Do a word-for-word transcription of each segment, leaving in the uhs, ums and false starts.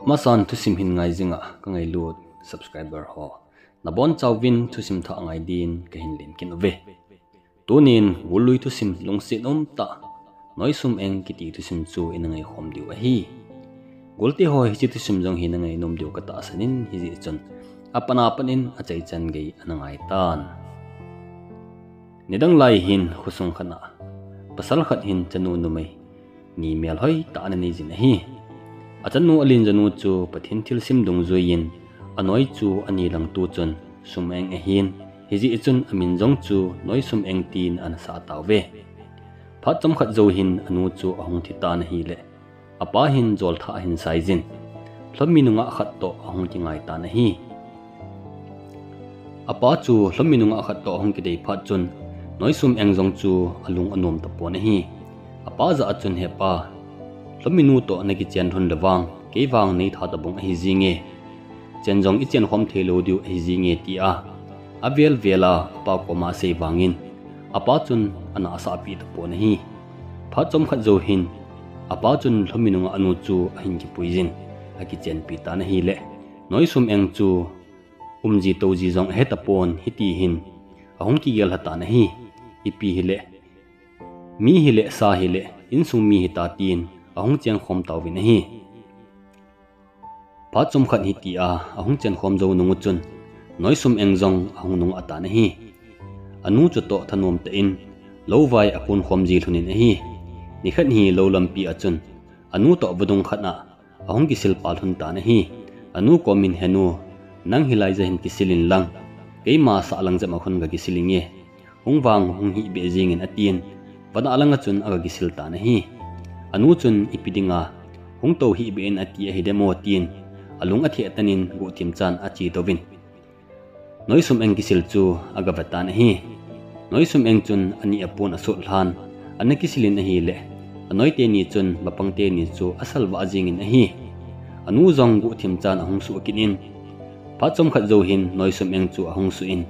Amasan thusim hin ngai jinga ka ngailut subscriber ho, nabonchauvin thusim thah ngai din kahin len kit uve. Tunin gullui thusim lungset umtah Noisum Eng kiti thusim chu ina ngaikhom diu ahi. Gulte ho hiche thusim jong hi na ngai nom diu katahsan in, hijeh chun apat apat in achaichan gei ana ngaitan. Nidang lai hin khosung khat a pasal khat hin chanu numei ni melhoi tah ana neijin ahi. Achanu alen janu chu Pathen thilsim dungjuiyin anoi chu ani langtu chun Sum Eng ahin, hijeh chun amin jong chu Noisum Eng tin ana sah tauve. Phat chomkhat jou hin anu chu ahung thitan ahile, apa hin jolthah ahin saijin, lhomi nungah khat toh ahung kingai tan ahi. Apa chu lhomi nungah khat toh ahung kidei phat chun Noisum Eng jong chu alung anom tapon ahi. Apa jah a chun, He pa, lhominu toh nakichen lhon le vang keivang neitha tabang ahi jinge, chen jong ichenkhom theilou diu ahi jinge, tia avel vel a apa koma asei vangin, apa chun ana asahpeh tapon ahi. Phat chomkhat jou hin apa chun lhomi nungah anu chu ahin kipuijin, akichenpi tan ahile, Noisum Eng chu umji touji jong ahe tapon, hiti hin ahung kigel lha tan ahi. Ipi hile, mi hile, sa hile, insung mi hita tin ahung chengkhom tauvin ahi. Phat chomkhat hitia ahung chenkhom jou nung u chun Noisum Eng jong ahung nungah tan ahi. Anu chutoh thanom tah in louvai akonkhom ji lhonin ahi. Nikhat hi lou lampi a chun anu toh vadung khat a ahung kisil pa lhon tan ahi. Anu komin, He nu, nang hilai jah hin kisil inlang, keima sahlang jep a khun kakisil inge, hung vang hung hihbeh jengin, atin, vana langa chun aga kisil tan ahi. Anu chun, Ipi dinga hung tou hihbeh in ati ahidem o, tin alung atheh tanin guhthim chan ache touvin Noisum Eng kisil chu aga ve tan ahi. Noisum Eng chun ani apon asut lhan, ana kisil in ahile, anoi teni chun mapang teni chu asalvah jingin ahi. Anu jong guhthim chan ahung suh kit in, phat chomkhat jou hin Noisum Eng chu ahung suh in,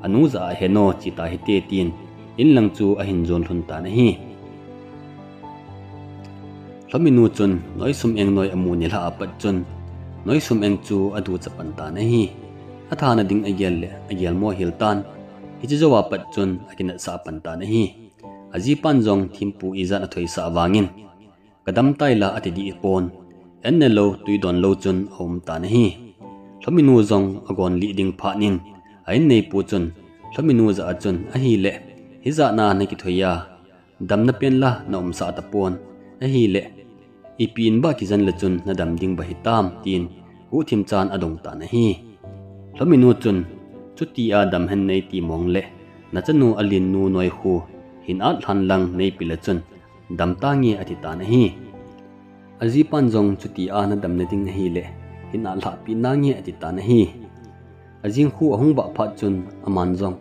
anu jah a, He nu, che tahite, tin inlang chu ahin jon lhon tan ahi. Lhominu chun Noisum Eng noi amu nilhah a pat chun Noisum Eng chu aducha pan tan ahi. Athana ding agel le agel mo hel tan. Hiche jou a pat chun akinatsah pan tan ahi. Ajipan jong thempu ijat athoisah vangin, Kadam taila, ati deh pon, an nelou, twi donlou chun aum tan ahi. Lhominu jong agon lih ding phat in, a inneipu chun lhominu jah a chun, Ahile, hijat a nakithoi a, damna pen la naumsah tapon, ahile, ipi in bah kijen le chun nadam ding bah hitam, tin guhthim chan adong tan ahi. Lhominu chun, Chutia dam hen neiti mong le, nachanu alennu noi khu hin at lhan lang neipe le chun dam tange, ati tan ahi. Ajipan jong, Chutia nadamna ding ahile, hin at lhahpi nange, ati tan ahi. Ajing khu ahung vah phat chun aman jong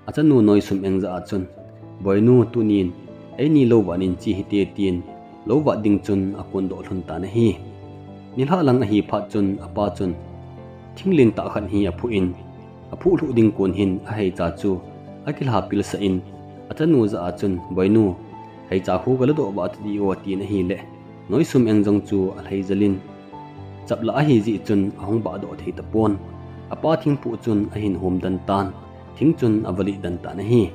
achanu Noisum Eng jah a chun, Boinu, tunin eini lou vat in che hite, tin lou vat ding chun akondoh lhon tan ahi. Nilhah lang ahi phat chun apa chun thinglen tah khat hi aphuh in, aphuh lhuh ding kon hin aheicha chu akilha pilsah in, achanu jah a chun, Boinu, heicha khu kaladoh vah ta dih o, atin ahile, Noisum Eng jong chu alhai jel in, chaplah ahi jeh chun ahung vahdoh thei tapon. Apa thingpuh chun ahin hom den tan, thing chun avalih den tan ahi.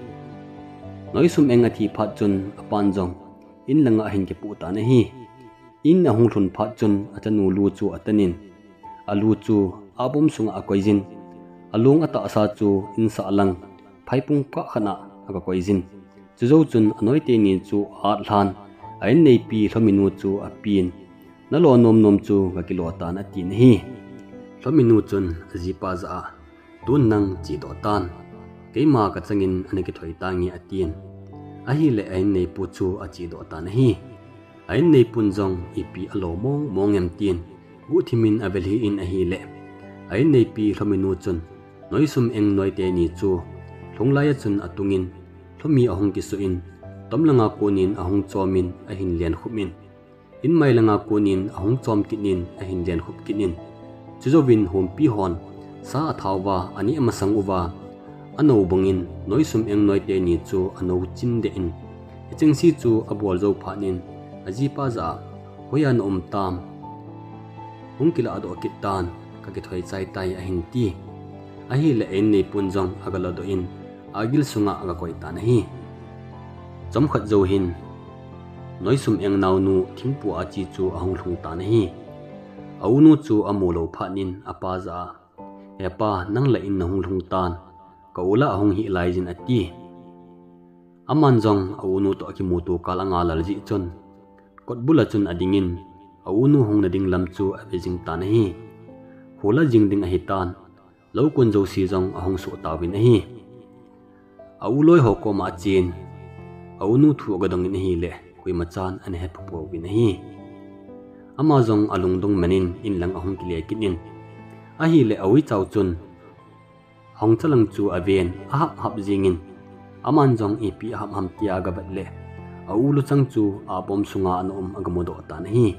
Noisum Eng athi phat chun apan jong in langa ahin kipoh tan ahi. In ahung lhun phat chun achanu lu chu atan in, alu chu apum sunga akoijin, alung atahsa chu insah lang phaipung kah khat a aga koijin. Chujou chun anoi teni chu a-at lhan, a inneipi Lhominu chu apen, Nalo nomnom chu gakilo tan, atin ahi. Lhominu chun ajipa jah a, Tun nang chedoh tan, keima kachangin ana kithoi tange, atin. Ahile a inneipu chu achedoh tan ahi. A inneipun jong ipi alo mong mong em tin, guhthimin avelhi in ahile, a inneipi Lhominu chun Noisum Eng noi teni chu lhunglai a chun atungin, Lhomi ahung kisuh in, tom langa konin ahung chomin ahin lenkhup in, inmai langa konin ahung chom kit in ahin lenkhup kit in, chujouvin hompi hon sa athauva, aneh amasang uva, ano bangin Noisum Eng noi teni chu ano chin deh in, hichengse chu abol jou phat in, ajipa jah a, Hoiya naum tam? Hung kilah doh kit tan, ka kithoi chai tai ahin ti. Ahileh a-in neipun jong aga ladoh in, agil sunga aga koi tan ahi. Chomkhat jou hin, Noisum Eng naonu thingpu a che chu ahung lhung tan ahi. A-unu chu amu lou phat in apa jah a, He pa, nang le a-in nahung lhung tan, ka u la ahung hih lai jin ati. Aman jong a-unu toh akimuto kal anga lal jeh chun, kotbul a chun adingin, a-unu hung nading lam chu ave jing tan ahi. Hula jing ding ahitan, loukun jouse jong ahung soh tauvin ahi. A-u loi ho koma achen, a-unu thu aga dongin ahileh, koima chan ana hepha pouvin ahi. Ama jong alungdong man in, in lang ahung kile kit in. Ahileh a-uicha u chun, Hung chalang chu aven, ahap hap jingin, aman jong ipi ahap ham tia aga vet leh, a-u luchang chu apom sunga ana um aga mudoh tan ahi.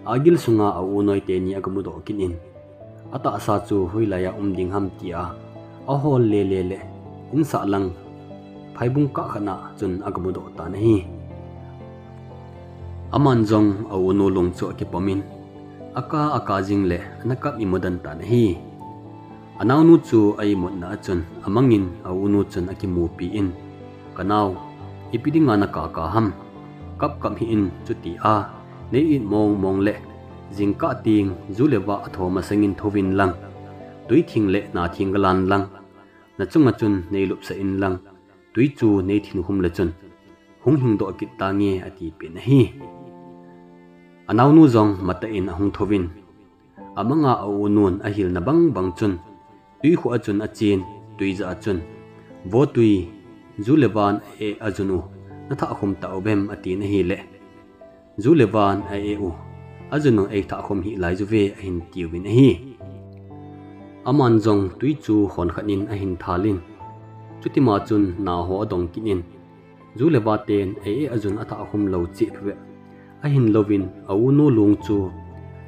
Agil sunga a-u noi teni aga mudoh kit in, atahsa chu hoilai a um ding ham tia ahol lele leh, insah lang phaibung kah khat na chun aga mudoh tan ahi. Aman jong a-unu lung chu akipom in, aka aka jing leh ana kap imu den tan ahi. Anaonu chu a-imutna a chun amangin a-unu chun akimupi in, Ka nao, ipi dinga nakaka ham? Kap kap hih in, chuti a nei it mong mong leh, jingkah teng ju le va atho masangin thouvin lang, tui thing le na thing galan lang, nachunga chun nei lupsah in lang, tui chu nei thinkhum le chun hung hingdoh kit tange, ati pen ahi. Anaonu jong matah in ahung thouvin, amanga a-unun ahilna bang bang chun, tui khu a chun achen, tui jah a chun, Vo tui, ju le van a-eh ajun u nathah khum tau vem, atin ahileh, Ju le van a-eh u ajun u eithah khum hih lai juve, ahin tiuvin ahi. Aman jong tui chu hon khat in ahin thal in, chutima chun na ho adong kit in, ju le va ten a-eh ajun athah khum lou cheh phabep ahin louvin, a-unu lung chu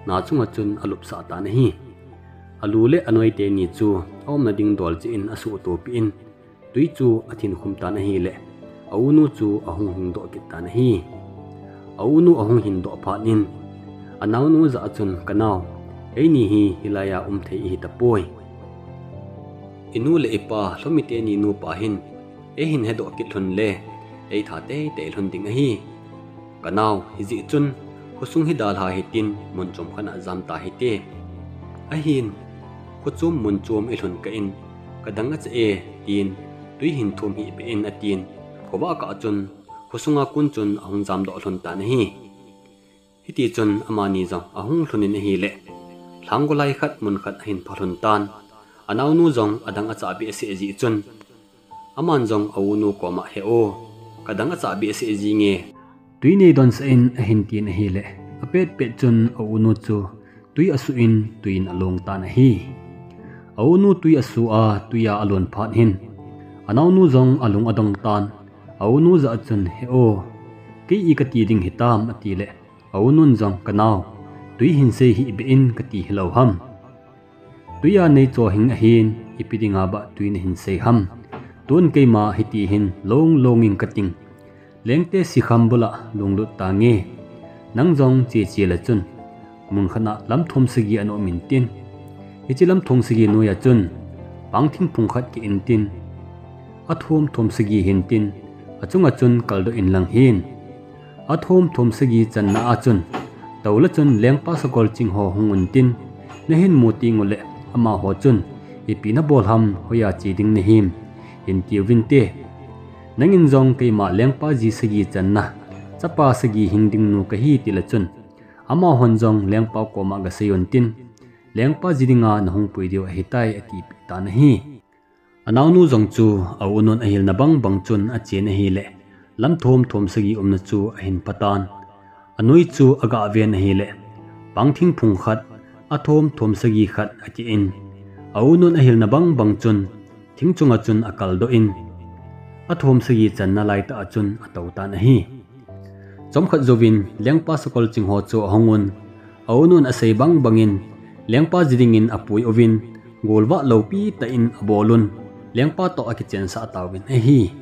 na chunga chun alupsah tan ahi. Alu le anoi teni chu aumna ding dol cheh in asuhtopi in, tui chu athinkhum tan ahileh, a-unu chu ahung hingdoh kit tan ahi. A-unu ahung hingdoh phat in, anaonu jah a chun, Ka nao, eini hi hilai a um thei ihi tapoi. Inu le ipa, lhomi teni nupa hin eihin hedoh kit lhon le eitha teitei lhon ding ahi. Ka nao, hijeh chun khosung hi dalha hitin, mun chom khat a jam ta hite. Ahin, khochom mun chom ilhun kah in, kadang achah e, tin, tui hin thum hih beh in, atin, khovah kah chun khosunga kon chun ahung jamdoh lhon tan ahi. Hitichun amani jong ahung lhun in ahileh, lhang golhai khat mun khat ahin pha lhon tan. Anaonu jong adang achah behseh jeh chun, aman jong a-unu koma, He o, kadang achah behseh jinge, tui nei donsah in, ahin tin ahileh, apet pet chun a-unu chu tui asuh in, tui in along tan ahi. A-unu tui asuh a, tui a alon phat hin, anaonu jong alung adong tan. A-unu jah a chun, He o, kei i kati ding hitam, atileh, a-unun jong, Ka nao, tui hin sei hih beh in, kati hilou ham? Tui a nei cho hing ahin, ipi dinga bah tui nahin sei ham? Tun keima hiti hin long long in kating, lengte sikham bula lunglut tange. Nang jong che che le chun, mun khat a lamthom sagi ana um intin, hiche lamthom sagi noiya chun pangthing phung khat ki intin, athom thom sagi hintin, achunga chun kaldoh in lang hin. Athom thom sagi channa a chun, toule chun lengpa sakol ching ho hung untin, nahin mu tenguleh amaho chun, Ipi nabol ham, hoiya che ding nahim? Hin tiuvinte. Nangin jong keima lengpa ji sagi channa, chapa sagi hing ding nu kahi, tile chun, amahon jong lengpa koma gasei untin, Lengpa ji dinga nahung pui diu ahitai, atipeh tan ahi. Anaonu jong chu a-unun ahilna bang bang chun achen ahileh, lamthom thom sagi umna chu ahin phatan. Anoi chu aga ven ahileh, pangthing phung khat, athom thom sagi khat aki in, a-unun ahilna bang bang chun thing chunga chun akaldoh in, athom sagi channa laitah a chun atou tan ahi. Chomkhat jouvin lengpa sakol ching ho chu ahung un, a-unun asei bang bangin lengpa ji dingin apui uvin, golvah loupi tah in abol un, lengpa toh akichensah tauvin ahi.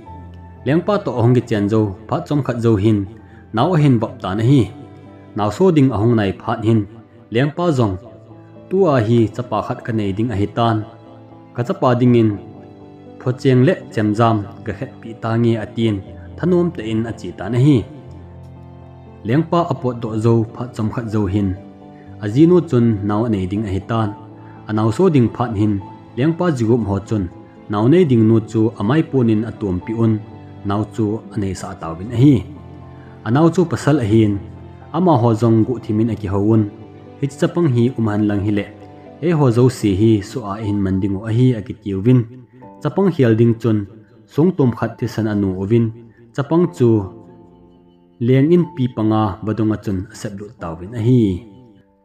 Lengpa toh ahung kichen jou phat chomkhat jou hin, nao ahin vop tan ahi. Naoso ding ahung nai phat hin, lengpa jong Tua hi chapa khat kanei ding ahitan, kachapa dingin phocheng le chemjam gakhetpi tange, atin thanom tah in ache tan ahi. Lengpa apotdoh jou phat chomkhat jou hin, ajinu chun nao anei ding ahitan, anao so ding phat hin, lengpa jigup ho chun nao nei ding nu chu amai ponin atompi un, nao chu aneisah tauvin ahi. Anao chu pasal ahin, amaho jong guhthim in akihou un, hiche chapang hi umhen lang hileh, eiho jouse hi soh a ihin man dingu ahi, akitiuvin. Chapang khel ding chun, songtom khat thisan anu uvin, chapang chu leng inpi panga vadunga chun aseplut tauvin ahi.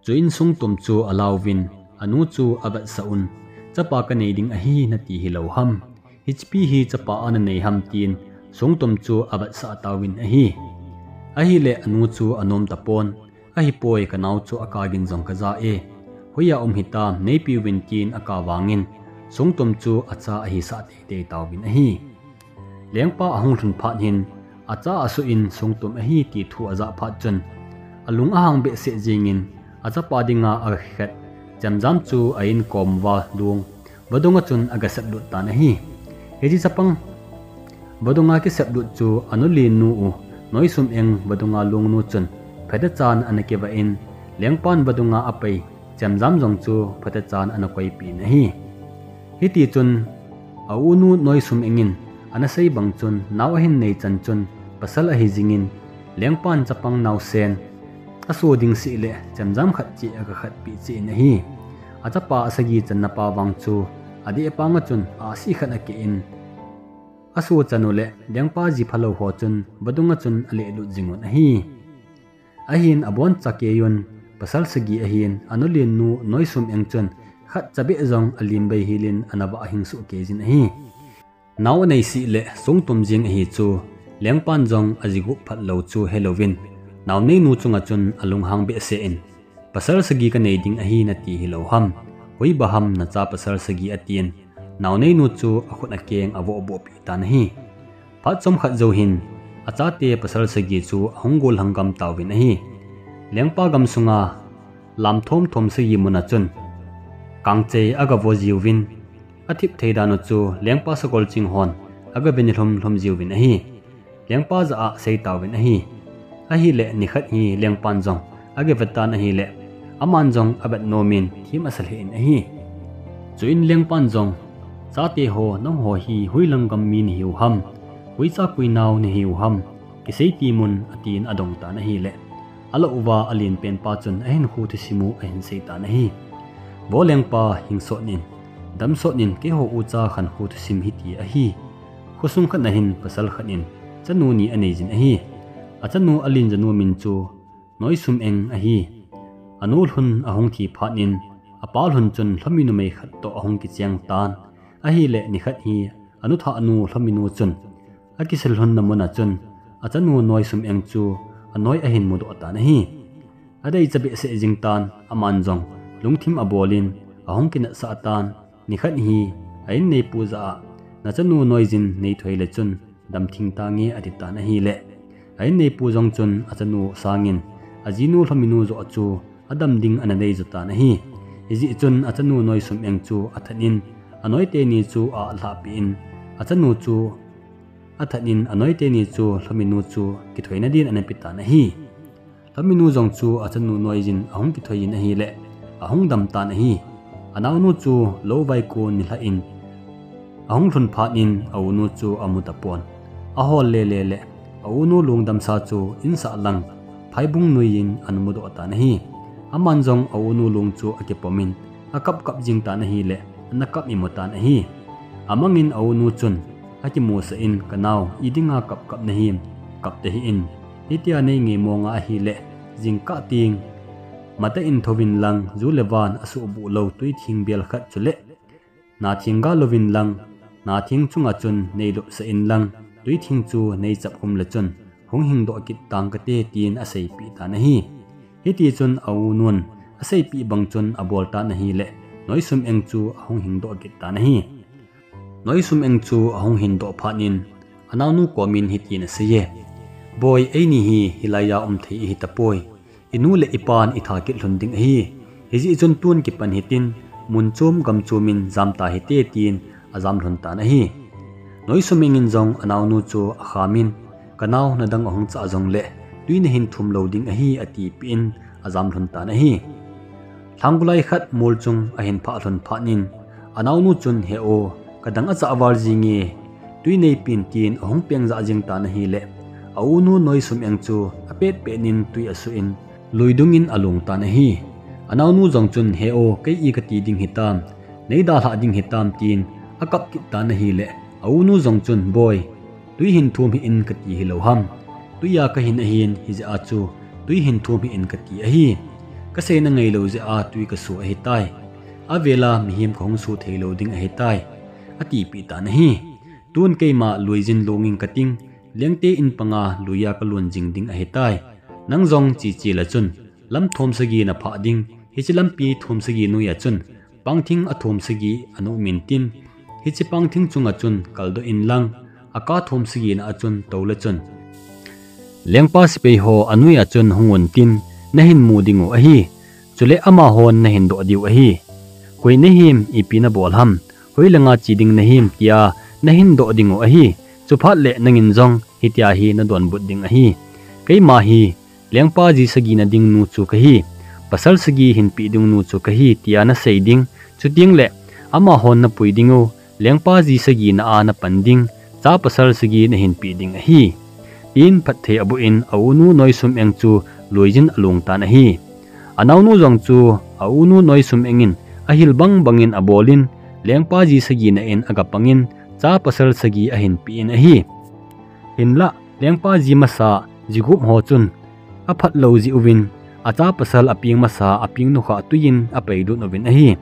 Chuin songtom chu alauvin, anu chu avetsah un, chapa kanei ding ahi nati hilou ham? Hichepi hi chapa a nanei ham, tin songtom chu avetsah tauvin ahi. Ahileh anu chu anom tapon, ahipoi, kanao chu akagin jong kaja e, hoiya um hitam, neipeuvin, tin aka vangin, songtom chu acha ahisah teitei tauvin ahi. Lengpa ahung lhun phat hin, acha asuh in songtom ahi ti thu ajah phat chun, alung ahang behseh jengin, achapa dinga agakhet chemjam chu a-in kom uva lung vadunga chun agaseplut tan ahi. Hiche chapang vadunga kiseplut chu anu lennu u Noisumeng vadunga lungnu chun phatechan ana kivah in, lengpan vadunga apai chemjam jong chu phatechan ana koipeh in ahi. Hitichun, aunu Noisumeng in anasei bang chun, nao ahin nei chan chun pasal ahi jingin, lengpan chapang naosen aso ding sehleh chemjam khat cheh agakhetpeh cheh in ahi. Achapa asagi channa pa vang chu adeh panga chun ahsi khat akeh in, aso chan uleh lengpa ji phalou ho chun vadunga chun alehlut jingun ahi. Ahin aboncha keiyun, pasal sagi ahin, anu lennu Noisumeng chun khatcha beh jong alim bei helin anavah ahing soh keijin ahi. Nao anei sehleh songtom jeng ahi chu, lengpan jong ajigup phatlou chu helouvin, nao neinu chunga chun alunghang behseh in, pasal sagi kanei ding ahi nati hilou ham? Hoiba ham nacha pasal sagi, atin, nao neinu chu akhut akeng avohbohpeh tan ahi. Phat chomkhat jou hin, achate pasal sagi chu ahung gollhang gam tauvin ahi. Lengpa gamsunga lam thomthom sagi muna chun kangchei agavo jiuvin, athip thei dan u chu lengpa sakol ching hon agave nilhum lhum jiuvin ahi. Lengpa jah a asei tauvin ahi. Ahileh nikhat hi lengpan jong agave tan ahileh, aman jong avet nomin thim asa lheh in ahi. Chuin lengpan jong, chate ho, nangho hi hoilang gam mi nahiu ham, hoicha koi nao nahiu ham, kisei temun, atin adong tan ahileh, alah uva alenpen pa chun ahinkho thusim u ahin sei tan ahi. Vo lengpa, hingsot in, damsot in, keiho ucha khankho thusim hiti ahi. Khosung khat na hin pasal khat in chanu ni aneijin ahi. Achanu alen janu min chu Noisumeng ahi. Anu lhun ahung thi phat in, apa lhun chun lhomi numei khat toh ahung kicheng tan. Ahileh nikhat hi anu thahnu lhominu chun akisil lhunna muna chun achanu Noisumeng chu anoi ahin mudoh tan ahi. Adeicha behseh jing tan, aman jong lungthim abolin ahung kinatsah tan. Nikhat hi a-inneipu jah a, nachanu Noijin neithoi le chun damthing tange, ati tan ahileh, a-inneipu jong chun achanu sangin ajinu lhominu joh chu adam ding ana deijo tan ahi. Hijeh chun achanu Noisumeng chu athat in, anoi teni chu alhahpeh in, achanu chu athat in, anoi teni chu lhominu chu kithoina din ana pe tan ahi. Lhominu jong chu achanu Noijin ahung kithoi in ahileh, ahung dam tan ahi. Anaonu chu lou vaikon nilhah in ahung lhun phat in aunu chu amu tapon. Ahol lele le aunu lungdamsa chu insahlang phaibung nuiyin ana mudoh tan ahi. Aman jong aunu lung chu akipom in akapkap jing tan ahileh, ana kap imu tan ahi. Amangin aunu chun akimusah in, Kanao, idinga kapkap nahim? Kap tahih in. Hitia neingei monga ahileh, jingkah teng matah in thouvin lang, ju le van asuhbuh lou tuithing bel khat chule natheng ga louvin lang, natheng chunga chun neilupsah in lang, tuithing chu neichap khum le chun hung hingdoh kit tang kate, tin aseipeh tan ahi. Hitichun aunun aseipeh bang chun abol tan ahileh, Noisumeng chu ahung hingdoh kit tan ahi. Noisumeng chu ahung hingdoh phat in anaonu komin hitin aseiye, Boi, eini hi hilaiya um thei ihi tapoi. Inu le ipan itha kit lhon ding ahi. Hijeh chun tun kipan hitin, mun chom gam chom in jam ta hite tin ajam lhon tan ahi. Noisum Eng in jong anaonu chu akhamin, kanao nadang ahung chah jongle, tui nahin thum lou ding ahi atipeh in ajam lhon tan ahi. Lhangulai khat mol chung ahin phah lhon phat in, anaonu chun he o, kadang achah val jinge, tui neipin tin ahung peng jah jeng tan ahile, aunu Noisum Eng chu apet pet in tui asuh in, lui dungin alung tan ahi. Anaonu jong chun he o, kei i kati ding hitam, neidalhah ding hitam tin akap kit tan ahile, aunu jong chun boi, tui hin thum hih in kati hilou ham. Tuia kahin ahin hijeh a chu, tui hin thum hih in kati ahi. Kaseina ngailou jeh a tui kasu ahitai. Avela mihem kahung su theilou ding ahitai, atipeh tan ahi. Tun keima luijin lunging kating, lengte in panga luia kalun jing ding ahitai. Nang jong cheche le chun, lam thom sagi naphah ding, hiche lampi thom sagi noia chun, pangthing athom sagi ana um intin, hiche pangthing chunga chun kaldoh inlang, aka thom sagina a chun toule chun, lengpa sepai ho anoia chun hung untin, nahin mu dingu ahi. Chule amahon nahin doh diu ahi. Koi nahim, ipi nabol ham, hoilanga che ding nahim tia nahin doh dingu ahi. Chuphat le nangin jong hitia hi nadonbut ding ahi. Keima hi lengpa ji sagina ding nu chu kahi. Pasal sagi hinpeh ding nu chu kahi tia nasei ding. Chutengle amahon napui dingu, lengpa ji sagina a napan ding, cha pasal sagi nahin peh ding ahi, tin phatthei aboh in aunu Noisum Eng chu luijin alung tan ahi. Anaonu jong chu aunu Noisum Eng in ahil bang bangin abolin, lengpa ji sagina in agapangin, cha pasal sagi ahin peh in ahi. Hinlah, lengpa ji masa jigup ho chun aphatlou jeh uvin, acha pasal apeng masa apengnu kha tuiyin apailut uvin ahi.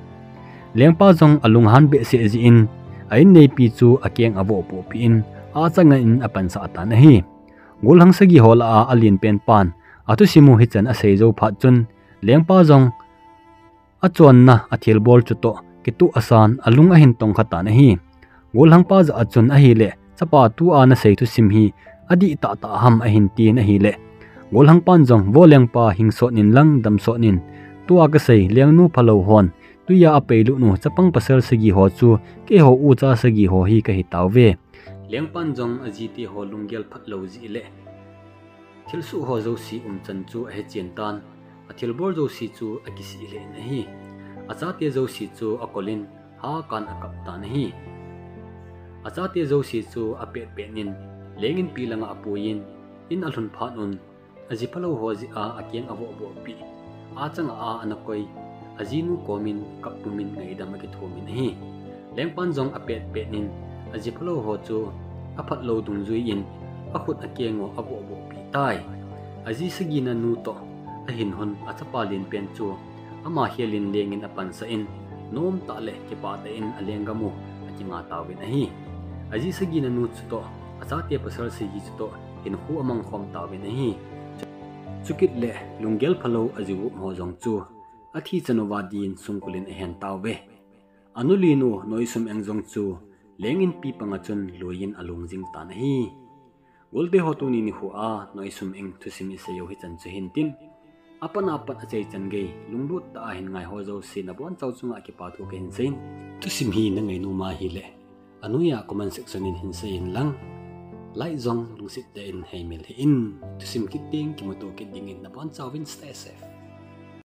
Lengpa jong alunghan behseh jeh in, a-in neipi chu akeng avohpohpeh in, achanga in apansah tan ahi. Gollhang sagi ho lah a alenpen pan athusim u hichan asei jou phat chun, lengpa jong achonna athilbol chutoh kitoh asan alung ahin tongkha tan ahi. Gollhangpa jah a chun ahile, chapa tua nasei thusim hi adih tahtah ham ahin tin ahile, gollhangpan jong vo lengpa hingsot inlang damsot in, tua kasei lengnu phalou hon tuia apailut u chapang pasal sagi ho chu keiho ucha sagi ho hi kahitauve. Lengpan jong ajite ho lunggel phatlou jeh le thilsoh ho jouse umchan chu ahechen tan, athilbol jouse chu akisih lheh in ahi. Achate jouse chu akolin, hakan akap tan ahi. Achate jouse chu apetpet in, leng inpi langa apuiyin, in alhun phat un, aji phalou ho jeh a akeng avohvohpeh, achanga a anakoi, ajinu komin kap pumin ngaidam akithumin ahi. Lengpan jong apetpet in, aji phalou ho chu aphatlou dungjuiyin, akhut akeng u avohvohpeh tai. Aji sagina nu toh ahin hon achapa lenpen chu ama helin lengin apansah in, nomtah le kipah tah in alenggam u akinga tauvin ahi. Aji sagina nu chutoh, achate pasal sagi chutoh hinkho amangkhom tauvin ahi. Chukit le lunggel phalou ajigup ho jong chu athi chan uva din sungkulin ahen tauve. Anu linu Noisum Eng jong chu leng inpi panga chun luiyin alung jing tan ahi. Golte ho, tuni nikho a Noisum Eng thusim isei u hichan chu hintin, apan apat achaichan gei lunglut tah a hin ngai ho jouse nabonchau chunga kipa thu kahin seiyin, thusim hi nangai nom ahile anoiya comment section in hin seiyin lang, like jong lungset tah in heimil hih in. Thusim kit teng kimuto kit dingin nabonchauvin stay safe.